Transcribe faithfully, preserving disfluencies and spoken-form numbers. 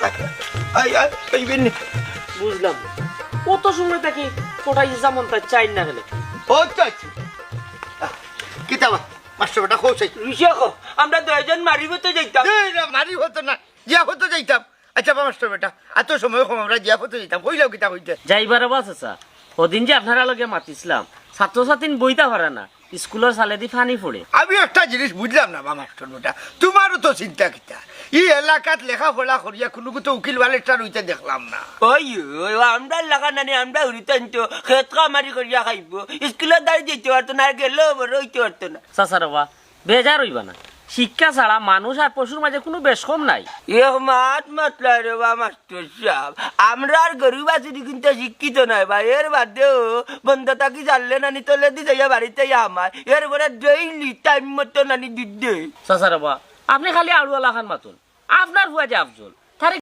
I, I, আইবেন নি? বুঝলাম না। অত সময় থাকি পড়াই যেমন তার চাই না গেলে। ও তো আছে। আহ, কিতা বা, মাস্টার বেটা, কও চাই। ঋষি কও, আমরা দুইজন মারিব তো যাইতাম। এই রে, মারি হতো না, জিয়াফতো যাইতাম। আচ্ছা বা মাস্টার বেটা, এত সময় কম, আমরা জিয়াফতো যাইতাম। কইলাও কিতা কইতে? যাইবার বাস আছে। ওদিন যে আপনারা লগে মাতিছিলাম, ছাত্রছাত্রী বইতা পারে না, স্কুলর সালেদি পানি পড়ে। আমি একটা জিনিস বুঝলাম না বা মাস্টার বেটা, তোমারও তো চিন্তা কিতা? ই এলাকাত লেখাপড়া করিয়া কুনুগু তো উকিল বালেকটার অইতে দেখলাম না। ওই, ওই, ও আমরার লাগা নানি, আমরা হুরিতাইন তো খেত কামারি করিয়া খাইব, স্কুলর দাড়ি দিতে পারতো না, আর গেলেও বড় অইতে পারতো না। চাচা রে বা, বেজার অইবা না, শিক্ষা ছাড়া মানুষ আর পশুর মাঝে কুনু বেশকম নাই। এক মাত মাতলা রে বা মাস্টার সাব, আমরার গরু বাছুরি কিন্তু শিক্ষিত নায় বা, এর বাদেও বন্ধ থাকি জানলে নানি তলেদি যাইয়া বাড়িত আইয়া হামায়, এর পরে ডেইলি টাইম মতো নানি দুধ দে। চাচা রে বা, আপনে খালি আড়ুয়া লাখান মাতুন, আপনার ফুয়া যে আফজল,